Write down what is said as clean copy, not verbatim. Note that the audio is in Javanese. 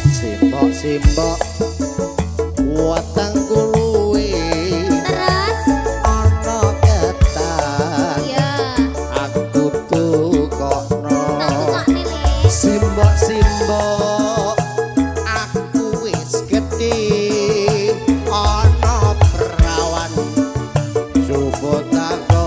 Simbok-simbok wetengku luwe Terus ana ketan iya. Aku tukokno. Tak tukokne, Le. Simbok-simbok aku wis gedhe ana perawan coba takokno.